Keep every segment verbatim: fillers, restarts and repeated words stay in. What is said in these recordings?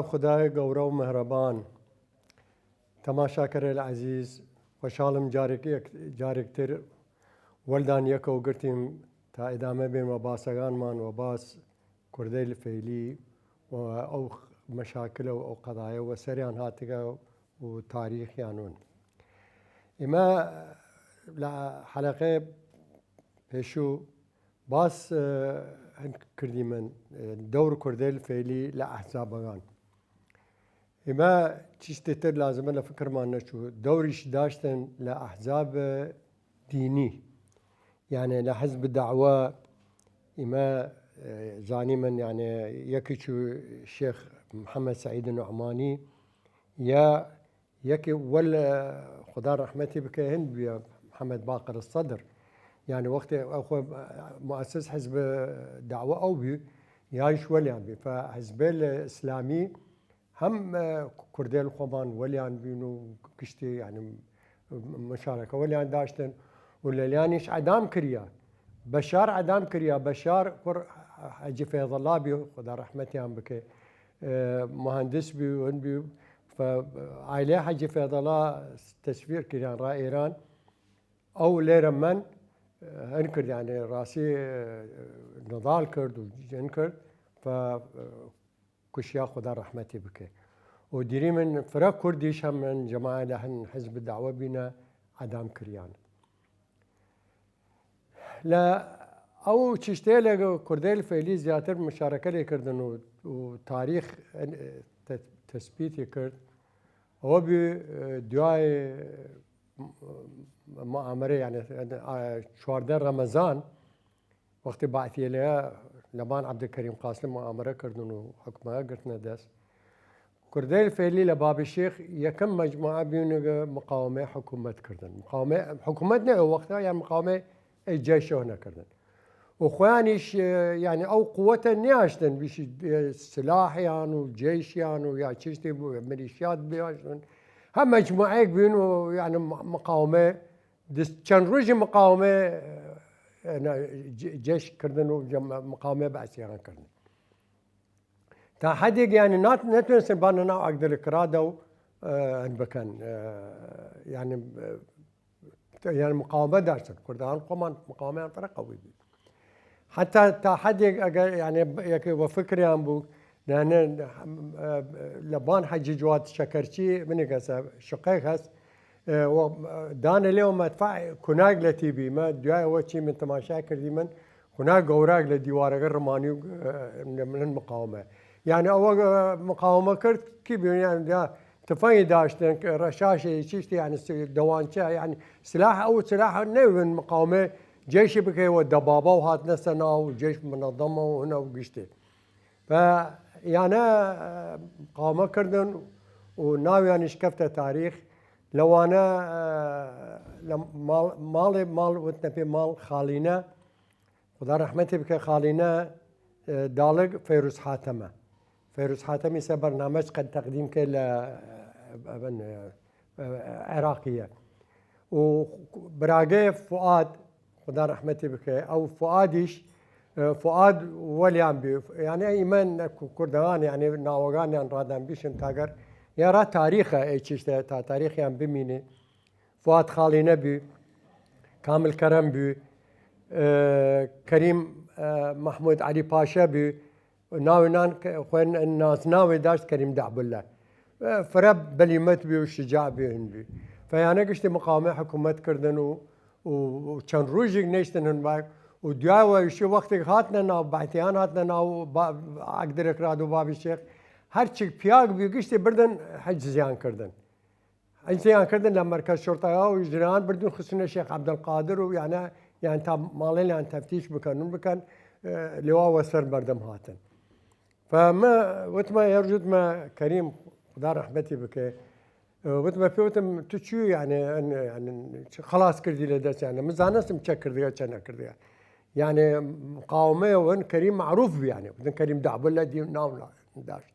خودای گەورە و مەهرەبان. تەماشاکەرەیل عەزیز، خوەشاڵم جارێک یەک، جارێک تر وەلدان یەکەو گرتیم تا ئێدامە بێن وە باسەگانمان وە باس کوردەیل فەیلی و ئەو مەشاکلە و ئەو قەدایە وە سەریان هاتگە و تاریخیان ون. ئیمە لە حەلەقەی پێشوو باس، ئە، هن کردیمن، ئە، دەور کوردەیل فەیلی لە ئەحزابەگان. ئیمە چیشتێ تر لازمە لە فکرمان نەچوو. دەوریش داشتن لە ئەحزاب دینی. یانێ لە حزب دەعوە ئیمە، ئە، زانیمن، یانێ یەکی چوو شێخ محەمەد سەعید نوعمانی یا یەکی وەل، ئە، خودا ڕەحمەتی بکە هن بویە محەمەد باقر سەدر. یانێ وەختێ ئەو خۆ مؤسس حزب دەعوە ئەو بی، یایش وەلیان بی. فە حزبەیل ئیسلامی هەم، ئە، کوردەیل خوەمان وەلیان بین و گشتی، یانێ مشارەکە وەلیان داشتن و لەلیانیش ئەدام کریا. بەشار ئەدام کریا، بەشار کوڕ حەجی فەیزەڵا بی، خودا ڕەحمەتیان بکە. ئە، مهندس بی و هن بی، فە عائلەی حەجی فەیزەڵا تەسفیر کریان را ئێران. ئەو لێرە من، ئە، هن کرد، یانێ ڕاسی، ئە، نضال کرد و جن کرد، فە، ئە، کوشیا، خودا ڕەحمەتی بکە. و دیریمن فرە کوردیش هەمن جەماعە لە هن حزب دەعوە بینە ئەدام کریان. لە ئەو چیشتەیلێ کوردەیل فەیلی زیاتر مشارەکە لێ کردن و، و تاریخ، ئە، تە-، تەسبیتی کرد. ئەوە بی، ئە، دویای مؤامرە، یانێ، ئە، چواردە ڕەمەزان، وەختی بەعسیەیلە لەبان عەبدولکەریم قاسم مؤامرە کردن و حکومە گرتنە دەس. کوردەیل فەیلی لە بابی شێخ یەکەم مەجموعە بیونگە مقاومەی حکومەت کردن. مقاومەی حکومەت نە ئەو وەختە، یان مقاومەی ئەی جەیشە هنە کردن. و خوەیانیش، ئە، یانێ ئەو قووەتە نیاشتن بیشی، ئە، سلاحیان و جەیشیان و یا چیشتی بو، ملیشیات بیاشتن. هەم مەجموعەیەک بین و، یانێ م-، مقاومە دس-، چەن رووژی مقاومە، ئە، نە، ج-، جەیش کردن و جە-، مقاومە بەعسیەگان کردن. تا حەدێک، یانێ نات-، نەتوێنستن بانە ناو ئەگدرکرادە و، ئە، هن بکەن، ئە، یانێ، ئە، یانێ مقاومە داشتن. کوردان خوەمان مقاومەیان فرە قەوی بی. حەتا تا حەدێک ئەگەر، یانێ، یەکێ وە فکریان بوو، یانێ، ئە، لەبان حەجی جواد شەکەرچی منێک هەسە، شقەیەک هەس، ئە، وە، ئە، دانە لێوە مەدفەع کوناگ لە تی بی. مە دویای ئەوە چی من تەماشا کردیمن، کوناگ گەوراگ لە دیوارەگە ڕمانی و، ئە، من مقاومە. یانێ ئەوە، ئە، مقاومە کرد، کی بیون، یانێ، یا تفەنگی داشتن، ک-، ڕەشاشێ، چیشتی، یانێ س-، دەوانچە، یانێ سلاح، ئەو سلاح نەیون مقاومە جەیشی بکەی وە دەبابە و هاتنەسە ناو جەیش منەظەمە و هنە و گشتێ. فە یانە، ئە، مقاومە کردن و ناویانیش کەفتە تاریخ. لەوانە، ئە، لە ماڵ، ماڵێ، ماڵ وتنە پێ ماڵ خاڵینە. خودا ڕەحمەتی بکە خاڵینە، ئە، داڵگ فەیروز حاتەمە. فەیروز حاتەمی سە بەرنامەج قەد تەقدیم کە لە، ئە، ئە، ئە، عێراقیە. و براگەێ فوئاد، خودا ڕەحمەتی بکە، ئەو فوئادیش، ئە، فوئاد وەلیان بی، یانێ ئیمە نە کو-، کوردەوان، یانێ ناوەگانیان ڕادان بیشن تاگەر، یا را تاریخە ئەی چیشتە تا تاریخیان بمینێ. فوئاد خاڵینە بی، کامل کەرەم بی، ئە، کەریم، ئە، مەحموود عەلی پاشا بی، ناوی نان ک-، خوێن نازناوی داشت کەریم دەعبولە. فرە بلیمەت بی و شجاع بی هن بی. فەیانە گشتی مقاومە حکومەت کردن و، و، و چەن رووژیگ نەیشتن هن باک و دویای وەیشی وەختیگ هاتنە ناو، بەعتیان هاتنە ناو با-، ئەگدرک راد و بابی شێخ، هەر چیگ پیاگ بی گشتی بردن حجزیان کردن. ئەجزیان کردن لە مەرکەز شوڕتەگا و ژنان بردن خستنە شێخ عەبدولقادر و یانە، یان تا ماڵەیلیان تەفتیش بکەن و بکەن، ئە، لەوا وە سەر مەردم هاتن. فە مە وتمە، یەر جوتمە کەریم، خودا ڕەحمەتی بکە، ئە، وتمە پێ وتم، تو چی، یانێ، ئەن، یانێ، چ خلاص کردی لە دەس، یانێ، من زانستم چە کردگە، چە نەکردگە. یانێ، مقاومەیە وەن کەریم معروف بی، یانێ، وتن کەریم دابل لە دی ناو داشت.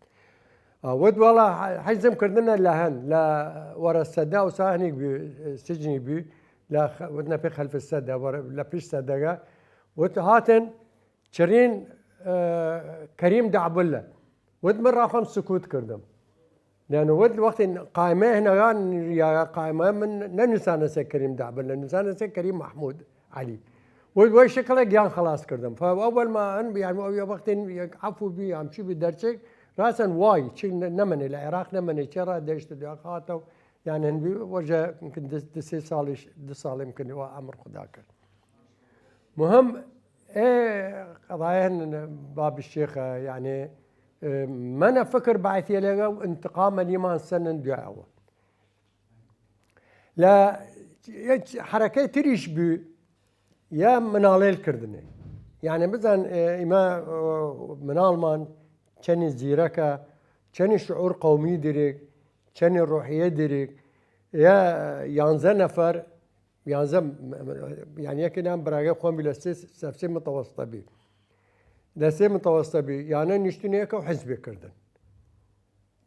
ئە، وت، وەڵا، حە-، حەیزم کردنە لە هەن، لە وەرە سەدە و ساهنیگ بی، سجنی بی، لە خ-، وتنە پێ خەلف سەدە، وەرە، لە پیش سەدەگە، وت، هاتن چرین، ئە، کەریم دابل لە. وت من رافم سکوت کردم. یعنی وت وەختێ قایمە هنەگان یا قایمە من نەنووسانە سێ کەریم دابن، لە نووسانە سێ کەریم مەحموود عەلی. وت وەی شکڵە گیان خلاص کردم. فا ئەوەل ما ئەن، یعنی ئەو وەختێ عەفو بی، یان چی بی دەرچێک، راسەن وای، چی نەمەنێ لە عێراق نەمەنێ، چێ را دەشت دیا خاتەو، یعنی هەن بی وەژە دە سێ ساڵیش، دە ساڵیم کردی و ئەمر خدا کرد. مهم، ئێ قەضایە هن باب شێخە، یعنی، ئێ، منە فکر بەعثیە لەگە و انتقام لیمان سنن دوای ئەوە. لە حرەکەی تریش بی، یا مناڵێل کردنێ. یعنی بزان، ئێ، ئیمە، ئۆ، مناڵمان چەنی زیرەکە، چەنی شعور قومی دیریک، چەنی روحیە دیریک، یا یانزە نەفەر، یانزە، یعنی یەکێنان براگە خۆم بی لە سێ، سەفسێ متەوەسطە بی. لە سێ متەوەسطە بی، یانە نیشتنێکە و حزبێ کردن.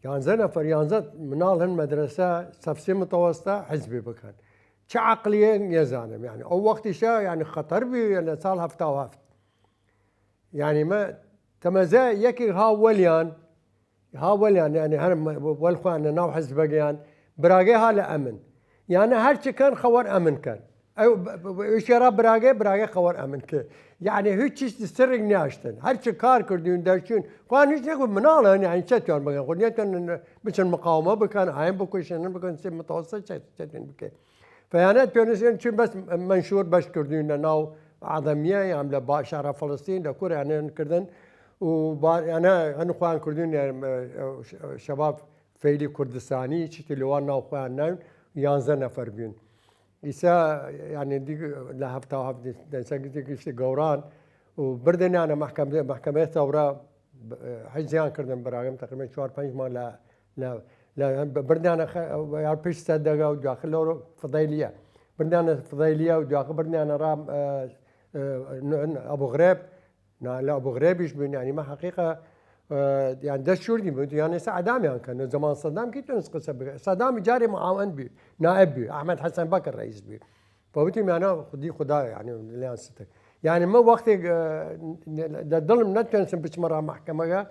یانزە نەفەر، یانزە مناڵ هەن مەدرسە، سەفسێ متەوەسطە حزبێ بکەن. چه عقلیە نێزانم، یعنی ئەو وەختیشە، یعنی خەتەر بی لە ساڵ هەفتا و هەفت. یعنی مە تەمەزە یەکی ها وەلیان، ها وەلیان، یعنی هەر وەل خوان ناو حزبەگەیان، براگەی ها لە ئەمن. یعنی هەر چی کەن خەوەر ئەمن کەن. ئەو ب-، ب-، ب-، ئیشێرا براگەی، براگەی خەوەر ئەمن کە. یعنی هیچ چیز سرێک نیاشتن. هەر چی کار کردوین دەرچوین. خوان هیچ نەگو مناڵن، یعنی چەتوان بگەن. خو نیەتن بچن مقاومە بکەن، ئایم بکوشن، بکەن سێ متەوەسە چەتوین بکەن. فیانەت پێنووسێن چون بەس منشور بەش کردوین لە ناو عەدەمیە، یان لە با-، شارە فەلەستین، لە کورە یانە کردن و با-، یانە هەن خوان کردوین، یان، ئە، شەباب فەیلی کوردستانی، چیتی لەوان ناو خوان ناوین، یانزە نەفەر بین. ئیسا، یعنی، دیگ لە هەفتا و هەفت دەنسە گشتی گەوران و بردنیانە مەحکەمە، مەحکەمەی تەورە، ب-، حیزیان کردن براگەم تقریباً چوار پەنج ماه لە، لە، لە بردنیانە خ-، یار پشت سەدەگە و دواخر لەو فضەیلیە. بردنیانە فضەیلیە و دواخر بردنیانە ڕام، ئە، ئە، ئەبو غرێب، نا، لە ئەبو غرێبیش بوین، یعنی، مە حەقیقە، ئە، یان دەست شوردی بود، یان ئێستا ئەدامیان کەن. زەمان سەدام کی تونس قسە بگە. سەدام جارێ معاون بی، نائب بی، ئەحمەد حەسەن بەکر ڕئیس بی. فوتیم، یانە خودی خدا، یعنی، لیان ستر. یعنی، مە وەختێک، ئە، لە دڵم نەتوانستم بچمە ڕا مەحکەمەگە،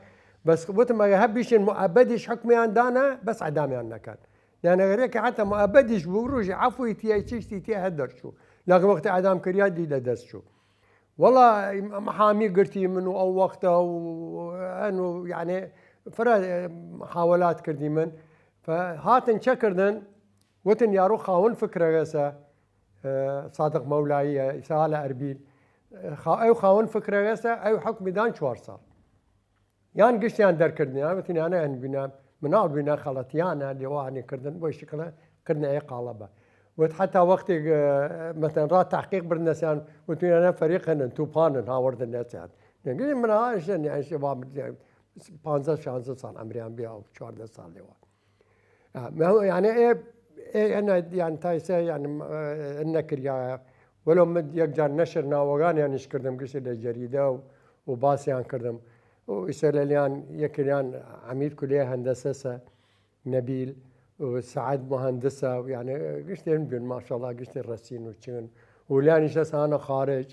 بەس وتم ئەگە هەر بیشین مؤبدیش حکمیان دانە، بەس ئەدامیان نەکەن. یعنی، ئەگەر یەکە حتی مؤبدیش بوو، ڕوژی عەفوی تیای چیشتی تیای هەر دەرچوو. لەگە وەختی ئەدام کریا دی لە دەست چوو. وەڵا محامی گرتی من و ئەو وەختە و ئەن و، یعنی، فرە محاولات کردی من. فهاتن چە کردن؟ وتن یارو خاون فکرەگەسە، ئە، صادق مەولاییە، ئیسا لە ئەربیل. خا-، ئەو خاون فکرەگەسە، ئەو حکمی دان چوار ساڵ. یان گشتیان دەرکردن، یان وتن یانە هەن بینە، مناڵ بینە خەڵەتیانە، لێوانی کردن، بۆ شکڵە کردن ئەی قاڵەبە. وت حتی وەختێک، ئە، مەتەن ڕا تحقیق بردنەسیان، وتن یانە فەریق هەنن، توپانن، هاوردن نەسیان. نگری من ها ئەشن، یان شێ با من، پانزە، شانزە ساڵ ئەمریان بیا و چواردە ساڵ لێوە. ئە، مە-، یعنی ئێ، ئێ، ئەنە، یعنی تایسە، یعنی، ئە، نەکریایە. وەلو من یەک جار نەشر ناوەگانیانیش کردم، گشتی لە جەریدە و، و باسیان کردم. و ئیسە لەلیان، یەکیان عەمید کلیە هەندەسەسە، نەبیل، و سەعد مهندسە، و یعنی گشتی بین، ماشاءالله، گشتی ڕەسین و چین. و لیانیش ئەسانە خارج.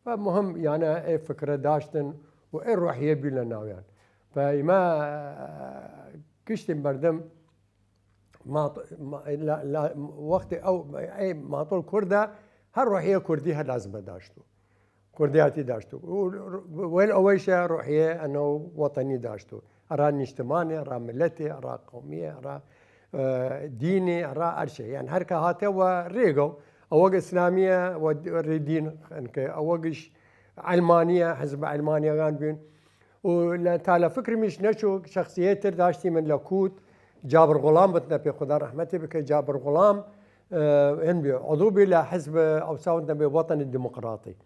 و مهم، یعنی ئێ فکرە داشتن و ئێ روحیە بی لە ناویان. فا ئیمە گشتی مردم ماط-، ما-، لا، لا، وەختی ئەو، ئەی ماتۆڵ کوردە، هەر ڕۆحیە کوردی هەر لازمە داشتو. کوردیاتی داشتو. و، وەل ئەوەیشە ڕۆحیە ئەنە وەتەنی داشتو. ئەرا نیشتمانێ، ئەرا ملەتێ، ئەرا قەومیە، ئەرا، ئە، دینێ، ئەرا ئەرشێ. یان هەر کە هاتە وە ڕێگە و ئەوەگ ئیسلامیە وە ڕێ دین، ئەنکە ئەوەگش عەلمانیە، حزب عەلمانیەگان بین. و لە، تا لە فکرمیش نەچوو، شخصیەی تر داشتی من لە کووت، جابر غوڵام بتنە پێ، خودا ڕەحمەتی بکە، جابر غوڵام، ئە، هن بی، عضو بی لە حزب ئەو ساوت نەبێ وەتەنی دیموقراتی.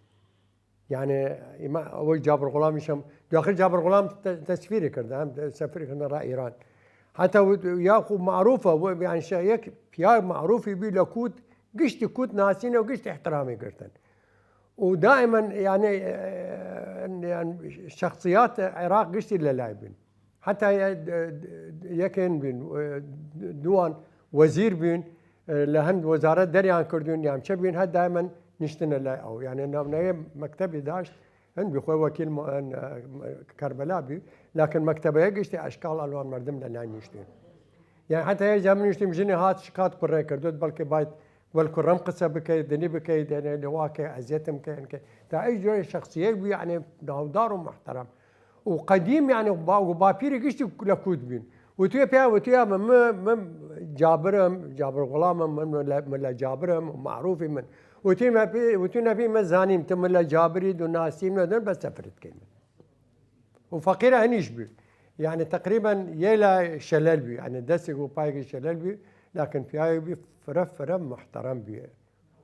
یعنی، ئیمە ئەوەی جابر غوڵامیشم، دواخر جابر غوڵام تە-، تەسفیری کردە، هەم سەفری کردە ڕا ئیران. حتی وت، یاخو معروفە، و، یعنی، شە-، یەک پیاگ معروفی بی لە کووت، گشتی کووت ناسینە و گشتی احترامی گرتن. و دائما، یعنی، ئە، یعنی، شخصیات عراق گشتی لە لای بین. حتی یە-، یەکێن بین، ئە، دوان وەزیر بین، ئە، لە هەند وەزارەت دەریان کردوین، یان چە بین، هەر دائما نیشتنە لای ئەو. یعنی، ناونەیە مەکتەبی داشت، هەند بی خۆی وەکیل م-، ئە، کەربەلا بی، لکن مەکتەبەیە گشتی ئەشکاڵ ئەلوان مەردم لە نای نوشتین. یانی حتی یە جا من نوشتیم ژنی هات شکات کوڕێ کردوت، بەڵکە باید وەل کوڕەم قسە بکەید، دنی بکەید، یعنی لە واکە ئەزیەتم کەین کە تا ئەی جۆرە شخصیەک بوو، یعنی ناودار و محترم و قدیم، یعنی با-، و باپیری گشتی لە کود بین. وتویە پیا، وتویە من، من، من جابرم، جابر غلامم، من ملا، ملا جابرم و معروفی من. وتی مە پی، وتی نەپی من زانیم، تو ملا جابری دو ناسیم ندن، بس سفرت کەیم. و فەقیرە هەنیش بی. یعنی تقریبا یەیلا شەلەل بی، یعنی دەسێک و پایگی شەلەل بی، لکن پیاوی بی فرە فرە محترم بی.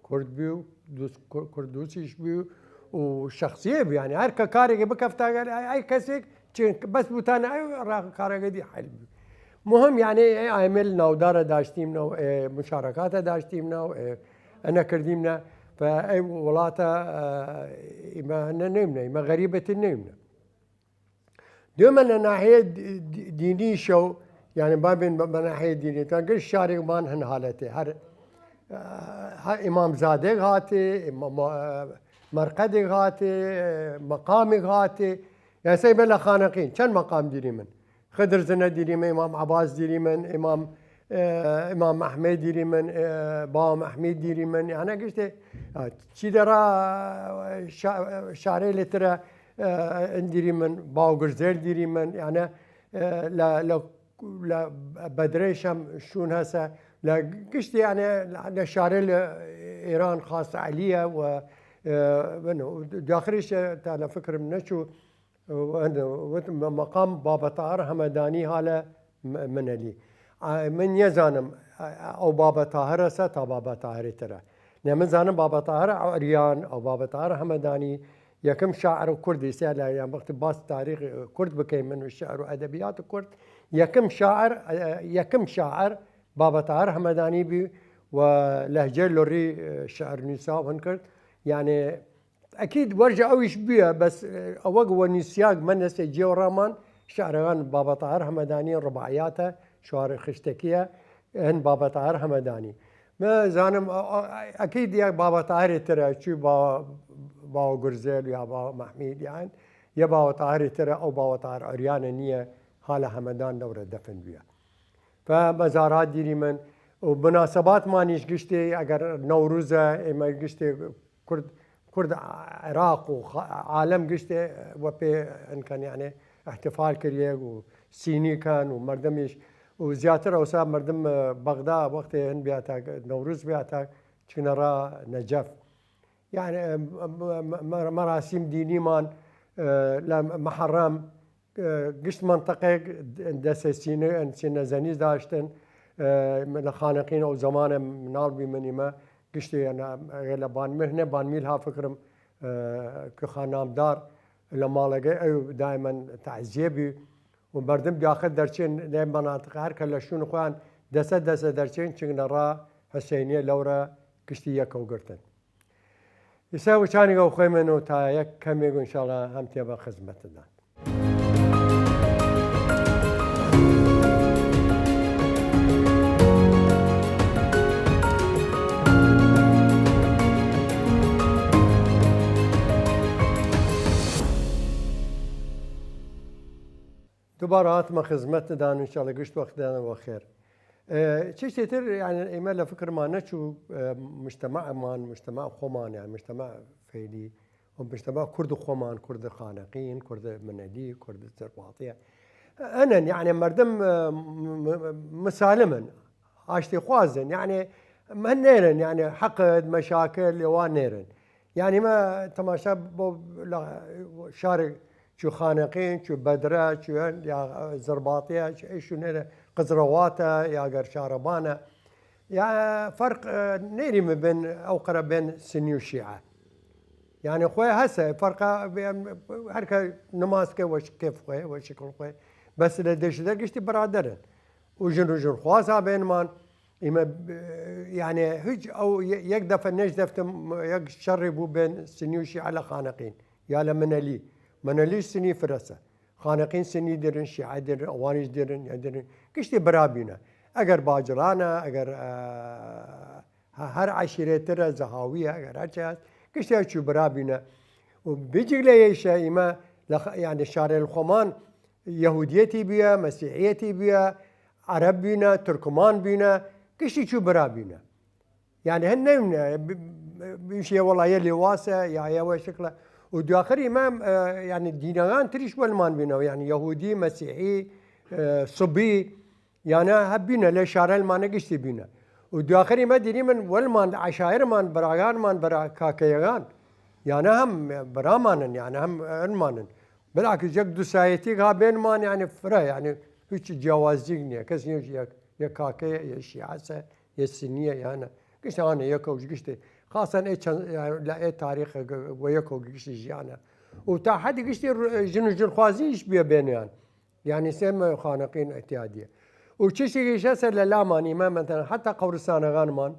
کورد بی و دوس-، کور-، کورد دوسیش بی و شخصیە بی. یعنی هەر کە کارێکی بکەفتاگەر، ئەی، ئەی کەسێک چین بەس بوتانە ئەی را-، کارەگە دی حل بی. مهم یعنی ئەی عامل ناودارە داشتیم ناو، ئێ، مشارکاتە داشتیم ناو، ئێ، ئەنە کردیم نە، فە ئەی وڵاتە، ئە، ئیمە نە-، نەیمنە، ئیمە غەریبەتی نەیمنە. دوێمە لە ناحیە دی-، دی-، دینی شەو، یعنی بابێن بە، بە ناحیە دینی، تا گشت شارێکمان هەن حالەتێ. هەر، ئە، هەر ئیمام زادێک هاتێ، ئیمام، ئە، مەرقەدێک هاتێ، ئە، مەقامێک هاتێ. یعنی سەی بە لە خانەقین، چەند مەقام دیری من. خدر زنە دیریمە، ئیمام عەباس دیریمن، ئیمام، ئە، ئیمام مەحمەی دیریمن، ئە، باو مەحمەی دیریمن، یعنی گشتێ، ئە، چی دەڕا شا-، شارەی لێترە، ئە، ئەن دیریمن، باو گرزێل دیریمن، یعنی، ئە، لە، لە، لە بەدرەیشەم شوون هەسە، لە گشتی، یعنی، لە شارەی لە ئێران خاص عەلیە و، ئە، بنو، داخریش تا لە فکرم نەچوو، وت مە-، مەقام بابە تاهر هەمەدانی هالە م-، منەلی. ئا، من نیەزانم، ئا، ئەو بابە تاهرەسە تا بابە تاهری ترە. نە من زانم بابە تاهر عریان، ئەو بابە تاهر هەمەدانی، یەکم شاعر و کوردی سیا لە یان وەختی باس تاریخ کورد بکەین من و شعر و ئەدەبیات کورد، یەکم شاعر، ئە، یەکم شاعر بابە تاهر هەمەدانی بی و لەهجەی لۆری، ئە، شعر نویسا و هن کرد. یعنی ئەکید وەرجە ئەویش بویە، بەس، ئە، ئەوەگ وە نویسیاگ مەنەسێ جێ و ڕامان شعرەگان بابە تاهر هەمەدانی ڕباعیاتە، شوار خشتەکیە، هن بابە تاهر هەمەدانی. مە زانم، ئە، ئە، ئەکید یە بابە تاهری ترە، چوی با-، باوە گرزێل یا باوە مەحمید، یان یە باوە تاهری ترە، ئەو باوە تاهر عریانە نییە، حالە هەمەدان لەورە دەفن بویە. فە مەزارات دیریمن و مناسباتمانیش گشتی ئەگەر نەوروزە ئێمە گشتی کورد، کورد عراق و خ-، عالم گشتی وە پێ ئەنکەن، یعنی احتفال کریەگ و سینی کەن و مردمیش و زیاتر ئەوسا مردم بەغدا وەختێ هن بیاتا نەوروز بیاتا چکنە ڕا نەجەف. یعنی، م-، م-، م-، مەراسیم دینیمان، ئە، لە محەڕەم، ئە، گشت منطقەیەک دەسە سینە، سینە زەنیز داشتن، ئە، لە خانەقین ئەو زەمانە مناڵ بی من ئیمە گشتی ئەنە، ئە، لە بانمیر، نە بانمیل ها فکرم، ئە، ک خانامدار لە ماڵەگەی ئەو دایمەن تعزیە بی و مردم داخل دەرچێن لە مناطقە هەر کە لە شوون خوان دەسە دەسە دەرچێن چنگنە ڕا حسینیە لەورە گشتی یەکەو گرتن. ئیسا وچانی گەو خوێمن و تا یەک کەمێک و انشاءالله هەم تێبە خزمەتدان. دوبارە هاتمە خزمەتدان، انشاءالله گشت وەختدان وە خێر. ئێ، چشتێ تر، یعنی، ئێمە لە فکرمان نەچوو، ئێ، مجتمعمان، مجتمع خۆمان، یعنی، مجتمع فەیلی، و مجتمع کورد خۆمان، کورد خانەقین، کورد منەلی، کورد زرباطیە. ئەنەن، یعنی، مردم، ئێ، م-، م-، مسالمن، ئاشتی خوازن، یعنی، من نێرن، یعنی، حقد، مەشاکل، لێوان نێرن. یعنی، مە تەماشا بۆ لە شارێک چو خانەقین، چو بەدرە، چو یا زرباطیە، چو ئەی شوونێرە قزرەواتە، یا گەر شارەبانە. یا فەرق، ئێ، نێریمە بێن ئەو قەرە بێن سنی و شیعە. یعنی، خوێ هەسە، فەرقا بێن، هەر کە نماز کە وە کێف خوێ، وە شکل خوێ. بەس لە دەشتە گشتی برادەرن. و ژن و ژن خوازا بێنمان، ئیمە، ئێ، یعنی، هیچ ئەو یە-، یەک دەفە نەش دەفتم، یەک شەڕی بوو بێن سنی و شیعە لە خانەقین، یا لە منەلی. منەلیش سنی فرەسە. خانەقین سنی درن، شیعە درن، ئەوانیش درن، یا درن. گشتی برا بینە. ئەگەر باجرانە، ئەگەر، ئە، هە-، هەر عەشیرەترە، زەهاویە، ئەگەر هەرچی هەست، گشتی چوو برا بینە. و بیجیگ لە یەیشە ئیمە لە خ-، یعنی، شارێل خۆمان، یەهودیەتی بیە، مەسیحیەتی بیە، عەرەب بینە، تورکمان بینە، گشتی چوو برا بینە. یعنی هەن نەیمنە بیشێ وەڵا یە لێواسە یا یە وە شکلە. و دواخر ئیمە یعنی دینەگان تریش وەلمان بینەوە، یعنی یەهودی، مەسیحی، سوبی، یانە هە بینە لە شارەلمانە گشتی بینە. و دواخر ئیمە دیریمن وەلمان عەشایرمان، براگانمان، برا کاکەیەگان، یانە هەم برامانن یانە هەم ئەرمانن. بلاکە جەک دوسایەتیگ ها بێنمان یعنی فرە یعنی هیچ جیاوازیگ نیە، کەس نیە یە کاکەیە، یە شیعەسە، یە سنیە، یانە گشت هانە یەکەوش گشتی. خاصەن ئێ چەند لە ئێ تاریخ وە یەکەو گشتی ژیانە. و تا حەدی گشتی ژن و ژنخوازیش بیە بێنیان، یعنی سێ مە خانەقین ئەتیادیە. و چشتێکیش هەسە لە لامان ئیمە مەتەن حتا قەورسانەگانمان،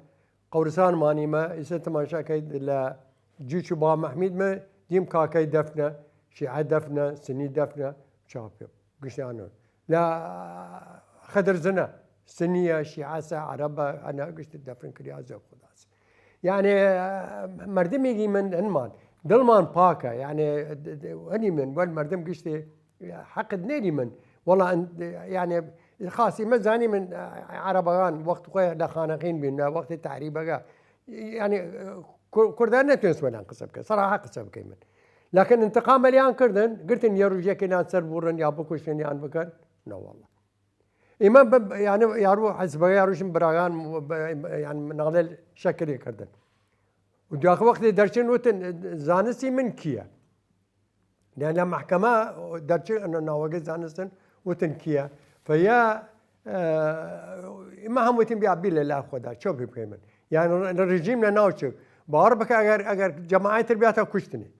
قەورسانمان ئیمە ئیسە تماشا کەید لە جوچ و با مەحمید مە دیم کاکەی دەفنە، شیعە دەفنە، سنی دەفنە، چاپێ گشتانە لە خەدر زنە، سنیە، شیعەسە، عەرەبە، ئەنە گشت دەفن کریا زە خوداس. یعنی مردمیگی من هەنمان دڵمان پاکە، یعنی هەنی من وەل مردم گشتی حەقت نێری من. وەڵا یعنی خاصی مە زانی من عەرەبەگان وەخت خۆی لە خانەقین بین، وەختی تەعریبەگە یعنی کوردان نەتوێنس وەلان قسە بکە، سەراحە قسە بکەی من. لەکن انتقام لەلیان کردن، گرتن یە روژێکیان سەر بوڕن یا بکوشتن یان بکەن. نەوەڵا ئیمە یعنی یارو حزبەگە یاروشن براگان یعنی ناڵێ شەکری کردن. و دواخ وەختی دەرچن وتن زانستی من کیە؟ لە لە مەحکەمە دەرچن ئەنە ناوەگە زانستن وتن کیە؟ فەیا ئیمە هەم وتین بیا بی لە لا خۆدا چۆ پێ بکەی من؟ یان رژیم لە ناو چک باوەڕ بکە ئەگەر ئەگەر جەماعەت تر بیاتە کوشتنی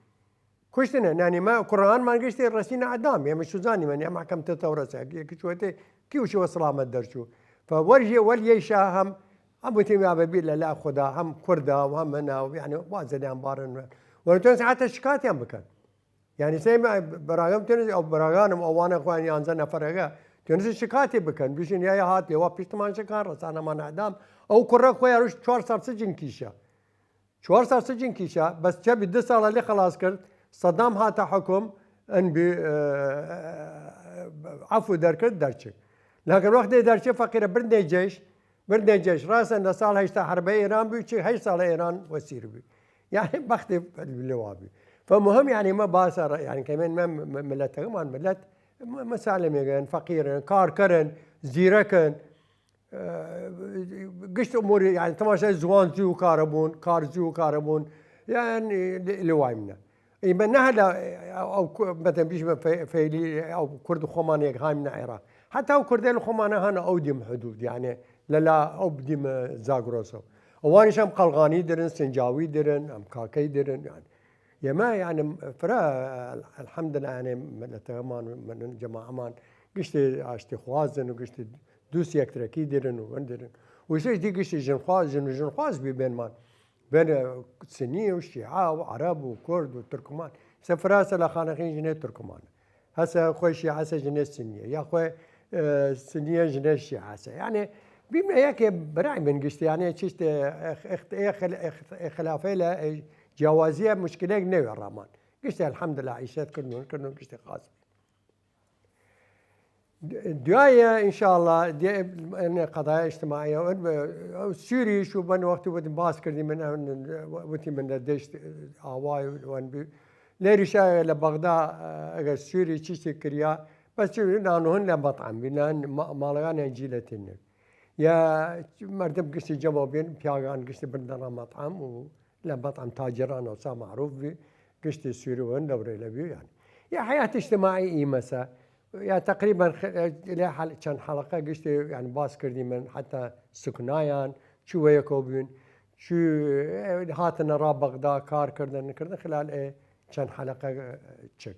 کوشتنە نانیمە کوڕانمان گشتی ڕەسینە ئەدام ئێمە شوزانیمە نیە مەحکەم تە تەورەسە کچوەتێ کی وشی وە سڵامەت دەرچوو. فە وەرژێ وەل یەیشا هەم ئەم وتیم یا بەبی لە لا خۆدا هەم کوردە و هەم منە و یعنی وازەلیان بارن وەرتۆن ساعتە شکاتیان بکەن. یعنی سێ بەراگەم تێنس ئەو بەراگانم ئەوانە خوان یانزە نەفەرەگە تێنس شکاتی بکەن بژین یا هات لێوا پیشتمان شکان ڕسانەمان ئەدام. ئەو کوڕە خۆی روش چوار سەر سجن کیشە چوار سال سجن کیشا، بەس چەبی دە ساڵە لێ خەڵاس کرد. سەدام هاتە حکوم، ئەن بی عەفو دەرکرد دەرچگ. لەکن وەخت دێ دەرچێ فەقیرە بردێ جەیش، بردێ جەیش ڕاسەن لە ساڵ هەشتا حربە ئێران بوی چی هەشت ساڵە ئێران وەسیر بوی. یعنی بەختی لەوا بوی. فمهم یعنی مە باسە یعنی کەمێن مە ملەتەکەمان ملەت مسالمێگەن فەقیرن کارکەرن زیرەکن. گشت ئەموری یعنی تەماشای زوان زوو کارەبوون کار زوو کارەبوون. یعنی لوای منە ئیمە نەهلا ئەو بەتەن بیش فەیلی ئەو کورد خۆمان یەک هایم نە عێراق حتا ئەو کوردێل خۆمانە هەنە ئەو دیم حدود یعنی لەلا ئەو بدیم زاگرۆسەوە ئەوانیش ئەم قەلغانی درن سنجاوی درن ئەم کاکەی درن یعنی یەمە یانم فرە الحمدلله یانێ ملەتەمان من جەماعەمان گشتێ ئاشتی خوازن و گشتێ دووس یەکترەکی درن و وەن درن وشەش دی گشتی ژنخواز ژن و ژنخواز بی بێنمان بێن سنی و شیعە و عەرەب و کورد و تورکمان سە فراسە لە خانەخین ژنێ تورکمان هەسە خۆی شیعەسە ژنێ سنیە یا خۆی سنیە ژنێ شیعەسە یانێ بیمە یەکێ برای من گشتی یانێ چشت خلافەی لە جیاوازیە مشکلێک نەوێ ڕامان گشتی الحمدلله عیشەت کردن کردن گشتی خاص دوایە انشاءالله قەضای اجتماعیە سوریش و بەن وەختی وتم باس کردی من وتی من لە دەشت ئاوای وەن بی لێریشا لە بەغدا ئەگەر سوری چیشتی کریا بەس نانوهن لە مەطعم بینان ماڵەکان جیلەتین یا مردم گشتی جەمە بێن پیاگان گشتی بردەڕە مەطعم و لە بەتام تاجران و سا معروف بی گشتی سویروون لەورەی لە بیویان یا حیات اجتماعی ئیمەسە یا تقریبا لێ چەند حەڵقە گشتی یان باس کردی من حتا سکنایان چووەیەکەوە بوون چ هاتنە ڕا بەغدا کار کردن کردن خلال ئێ چەند حەلقە چک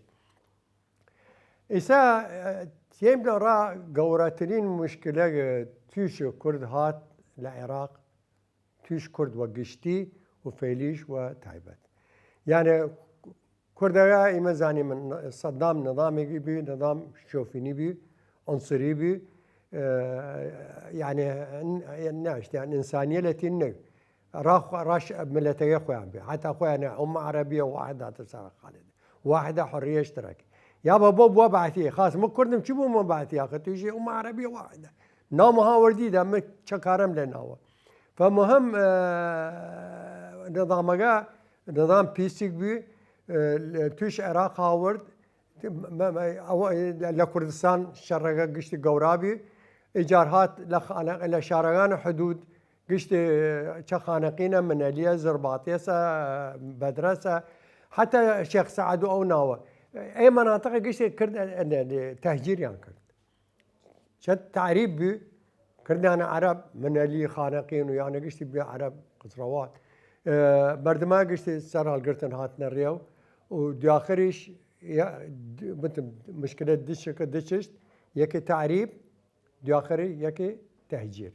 ئیسا تێم لە ڕا گەورەترین مشکلە توش کورد هات لە عێراق توش کورد وە گشتی و فەیلیش وە تایبەت یانێ کوردەگە ئیمە زانی من سەدام نظامێکی بی نظام شۆفینی بی عنصری بی یانێ ناشتیان ئینسانیە لە تین نەوی ڕاش ملەتەگە خۆیان بێ حتا خۆیان ئەومە عربیە واحد هاتە سەر خالد واحدە حڕیە اشتراکی یا بە بۆ بووە بەعتی، خاس مە کوردم چی بوو مە بەعتی، ئاخە تویشی ئەو عەرەبی واحدە. ناو مە هاوردی دا، مە چەکارم لە ناوە. فمهم، ئە، نظامەگە، نظام پیسیگ بی، ئە، لە تویش عراق هاورد، مە، مە، ئەوە لە، لە کوردستان شەڕەگە گشتی گەورا بی، ئیجار هات لە خانە، لە شارەگان حدود، گشت چە خانەقینە منەلیە، زرباتیەسە، بەدرەسە، حتی شێخ سەعد و ئەو ناوە. ئێ مەناتقە گشت کرد، تەهجیریان کرد. چە تعریب بی، کردیانە عەرەب، منەلی، خانەقین و یانە گشتی بی عەرەب قزڕەوات. ئێ، مەردما گشتی سەر هەڵگرتن هاتنە ڕێو و دیاخریش، یا، بتم، مشکلە دچکە دچشت، یەکی تعریب، دیاخری یەکی تەهجیر.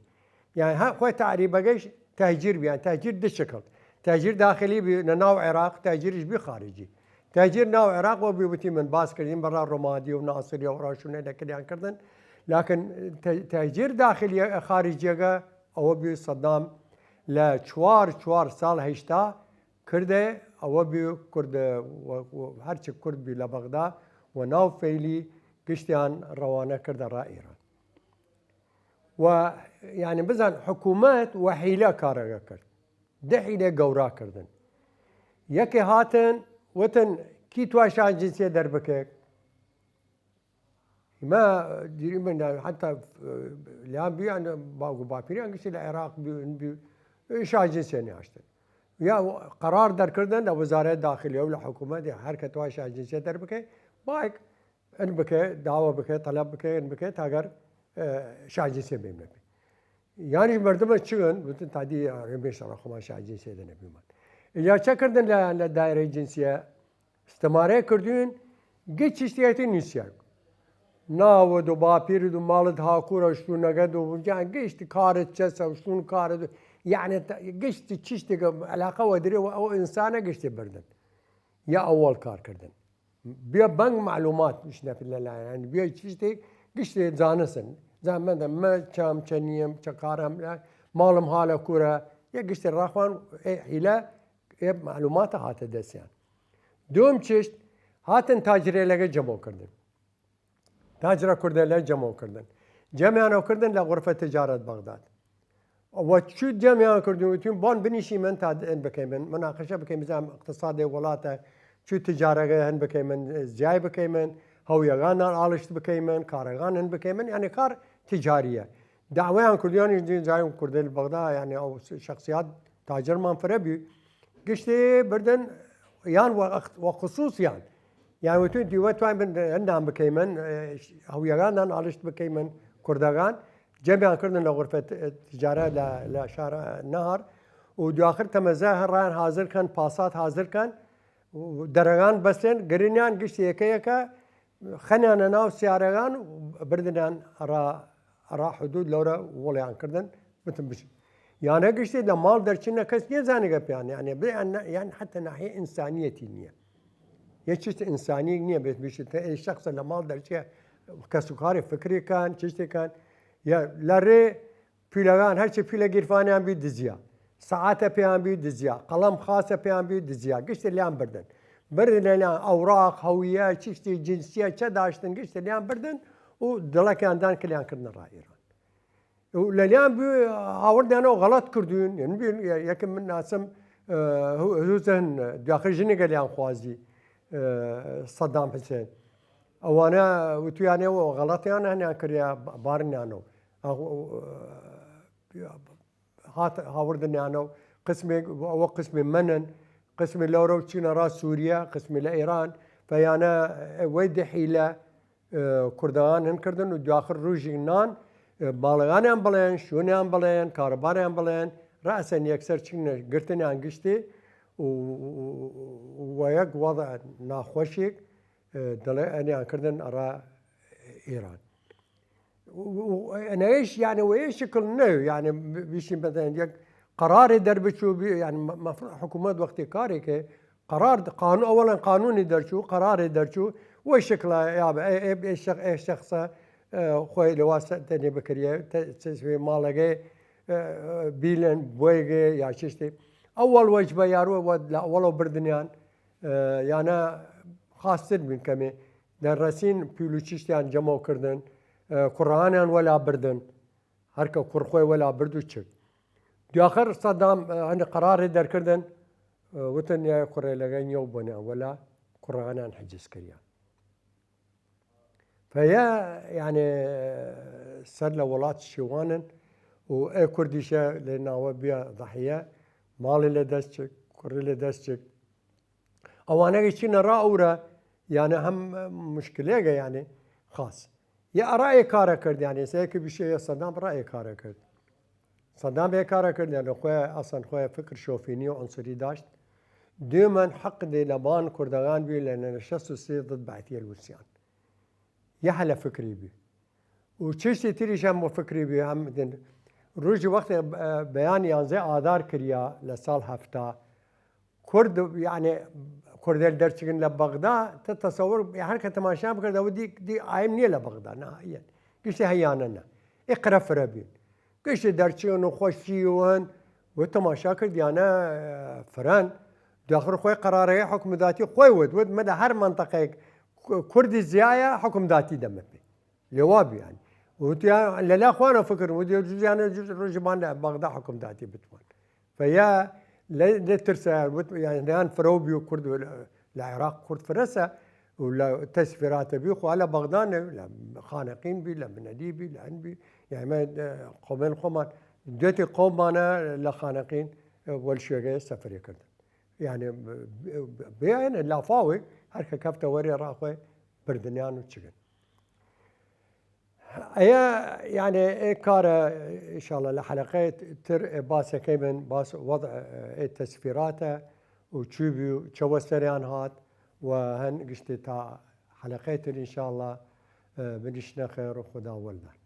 یعنی، ها، خوی تعریبەگەیش تەهجیر بیان، تەهجیر دو شکل. تەهجیر داخلی بی، نە ناو عراق، تەهجیریش بی خارجی. تەهجیر ناو عراق وە بی وتی من باس کردیم، بەڕا ڕۆمادی و ناصری و ڕاشونە لە کلیان کردن. لکن تە-، تەهجیر داخلی خارجیەگە ئەوە بی سەدام لە چوار، چوار ساڵ هەشتا کردێ، ئەوە بی کورد، و، و، هەرچی کورد بی لە بەغدا و ناو فەیلی گشتیان ڕەوانە کردە ڕا ئیران. و، یعنی، بزان حکومەت وە حیلە کارەگە کرد. دە حیلە گەورا کردن. یەکێ هاتن، وتن، کی توا شاجنسیە دەربکێ؟ ما دیری من حتی، اه، لیان بیان باوگ و باپیریان گشتی لە عراق بی، بی، شاجنسیە نیاشتن. یا قرار دەرکردن لە وزارەت داخلی و لە حکومەت، هەر کە توا شاجنسیە دەربکێ، بایک ان بکە، داوا بکە، طلب بکە، ان بکە، تاگەر، اه، شاجنسیە بیمنە بی. یانیش مەردمە چگن، وتن تا دی ڕێمێش ڕەخۆمان شاجنسیە دەنە بیمان. یا چە کردن لە، لە دایرەی جنسیە استمارەیە کردوین، گچ چشتیەتی نیسیاگ. ناوەد و باپیرد و ماڵد هاکوورە شتونەگەد و جان گشت کارت چەسە و شتون کارد و، یعنی، تا-، گشت چشتێکە علاقە وە درێ و ئەو ئینسانە گشتی بردن. یا ئەوەڵ کار کردن. بیا بەنگ معلومات شنە لە لایەن، بیا چشتێک گشتێ زانسن. زانمەندە مە چام چە نیەم، چە کارم، ماڵم هالە کورە، یە گشتێ ڕاخوان، ئێ حیلە، ئێ معلوماتە هاتە دەسیان. دوم چشت، هاتن تاجرێلەگە جەمۆ کردن. تاجرە کوردێلە جەمۆ کردن. جەمیانەو کردن لە غرفە تجارەت بەغداد. و چوو جەمیان کردن، وتین، بان بنیشیمن تا ان بکەیمن، مناقشە بکەیم، بزانم اقتصادێ وڵاتە، چوو تجارەگە هەن بکەیمن، زیای بکەیمن، هەویەگانان ئاڵشت بکەیمن، کارەگان هەن بکەیمن، یعنی کار تجاریە. دعویان کردیانیش دی جایم کردل بەغدا، یعنی ئەو شخصیات تاجرمان فرە بی، گشتی بردن یان وە اخت-، وە خصوصیان. یعنی وتون دیوە توان بن هەندان بکەیمن، ئێ، هەویەگانان ئاڵشت بکەیمن، کوردەگان. جەمیان کردن لە غرفە ت-، تجارە لە، لە شار نەهار. و دواخر تەمەزە هەر ڕایان حاضر کەن، پاسات حاضر کەن. و دەرەگان بەسێن، گرنیان گشت یەکە یەکە خەنیانە ناو سیارەگان و بردنیان ئەڕا، ئەڕا حدود لەورە وڵیان کردن، بتن بچن. یانە گشتی لە ماڵ دەرچنە کەس نیەزانگە پیان، یعنی بێ ئەن-، یان حتی ناحیە ئینسانیەتی نیە. یە چشت ئینسانی نیە، بێت بشت ئێ شخصە لە ماڵ دەرچیە کەس و کاری فکری کان، چشتی کان. یا لە ڕێ پیلەگان، هەرچی پیلە گیرفانیان بی دزیا. سەعاتە پێیان بی دزیا. قەڵەم خاسە پێیان بی دزیا. گشتی لیان بردن. بردن لیان ئەوراق، هەویە، چشتی جنسیە، چە داشتن، گشتی لیان بردن و دڵەکیان دان کلیان کردن ڕا ئیران. و لە لیان بی هاوردیانەوە غەڵەت کردوین. یعنی بی یەکم من ناسم، ئە، هو-، هوزن دواخر ژنێگە لیان خوازی، ئە، سەدام حسێن. ئەوانە وتویانێ و غەڵەتیان هەنیان کریا بارنیانەوە. ئە، هات هاوردنیانەوە قسمێک، ئەوە قسمی منن، قسمی لەورە و چینە ڕا سووریە، قسمی لە ئێران، فەیانە وەی دە حیلە، ئە، کوردەوان هەن کردن و دواخر ڕوژی نان، ئە، ماڵەگانیان بڵێن، شوونیان بڵێن، کارەباریان بڵێن، ڕەسەن یەکسەر چینە گرتنیان گشتی و، و، و، و یەک وەضع ناخوەشیک، ئە، دڵێ ئەنیان کردن ئەڕا ئێران. و، و، و، ئەنەیش، یعنی، وەیە شکل نەو، یعنی، بیشین بەدەن یەک قەرارێ دەربچوو بی، یعنی، مە-، مەفروض حکومەت وەختی کارێکێ قەرار د-، قانون، ئەوەڵەن قانونی دەرچوو، قەرارێ دەرچوو، وەی شکلە، یا بە، ئێ، ئێ، ئێ شەخ-، ئێ شەخصە، ئە، خۆی لەواسە تەنێ بکریە، تە-، چ-، چ-، ماڵەگەی، ئە، بیلن، بۆیگێ، یا چشتی. ئەوەڵ وەج بە یاروە وە لە ئەوەڵەو بردنیان، ئە، یانە خاستر بین کەمێ. دە رەسین پیلوچیشتیان جەمەو کردن، ئە، کوڕانیان وەلا بردن، هەر کە کوڕ خوەی وەلا برد و چگ. دیاخر سەدام، ئە، هەنی قەرارێ دەرکردن، ئە، وتن یا کوڕێلەگە نیەو بۆنیان وەلا کوڕانیان حجز کریان. فەیە، یعنی، سەر لە وڵات شیوانن و ئێ کوردیشە لە ناوە بیا ضحیە، ماڵی لە دەست چک، کوڕی لە دەست چک. ئەوانەگە چینە ڕا ئەورە، یعنی هەم مشکلێگە، یعنی خاص. یە ئەڕا ئێ کارە کرد، یعنی سەیە کە بشێ یە سەدام ڕا ئێ کارە کرد. سەدام ئێ کارە کرد، یعنی خوێ ئەسەن خوێ فکر شۆفینی و عنصری داشت. دوێمەن حەق دێ لە بان کوردەگان بی لە نەشەست و سێ ضد بعثیە لوسیان. یە هەلە فکری بی. و چشتی تریش هەم فکری بی هەم دن. روژی وەخت، ئە، بەیان یانزە ئادار کریا لە ساڵ هەفتا. کورد، یعنی، کوردێل دەرچگن لە بەغدا، تە تەسەور، هەر کە تەماشا بکرد، ئەوە دی، دی ئایم نییە لە بەغدا، نهائیەن. گشتی هەیانە نە. ئێ قرە فرە بین. گشتی دەرچگن و خوەشیون، و تەماشا کرد، یانە، ئە، فرەن. داخر خوەی قەرارەیە حکومداتی خوەی ود، ود مەدە هەر منطقەیەک کو-، کوردی زیایە حکومداتی دەمە پێ. لێوا بیان. وتیان، لەلا خوانە فکر، وتی، جوزیانە جوز روژمان لە بەغدا حکومداتی بتوان. فەیە لە، لە ترسە، وت، یان، یان فرەو بی و کورد لە، لە عێراق کورد فرەسە و لە تەسفیراتە بی خوا لە بەغدانە، لە خانەقین بی، لە منەدی بی، لە هەن بی، یعنی، ئە، قومێن خۆمان، دوێتی قومانە لە خانەقین، ئە، وەل شوێگەیە سەفرێ کردن. یعنی، ب-، ب-، بیانە لافاوی، هەر کە کەفتە وەرێ ڕاخۆی بردنیان و چگن. ئەیە، یعنی، ئێ کارە، ئینشاءالله، لە حەلەقەی تر، ئێ، باسەکەی من، باس وەضع، ئێ، تەسفیراتە و چوبی و چەوە سەریان هات و هەن گشتی تا حەلەقەی تر، ئینشاءالله، ئێ، بنیشنە خێر و خودا وەلدان.